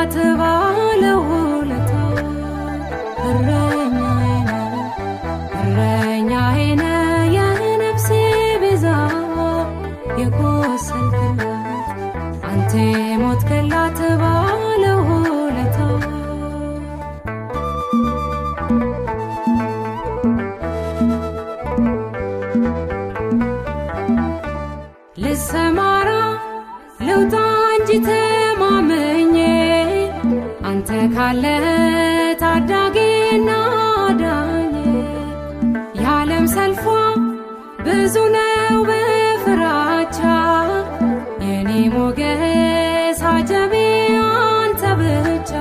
ሞትክላት ባለውለታ። እረኛዬ ነህ፣ እረኛዬ ነህ የነፍሴ ቤዛ፣ የቆሰልክላት አንተ ሞትክላት ባለውለታ። ልሰማራ ልውጣ እንጂ ተማምኜ፣ አንተ ካለ ታዳጊና አዳኝ። የዓለም ሰልፏ ብዙ ነው በፍራቻ፣ የኔ ሞገስ አጀቤ አንተ ብቻ።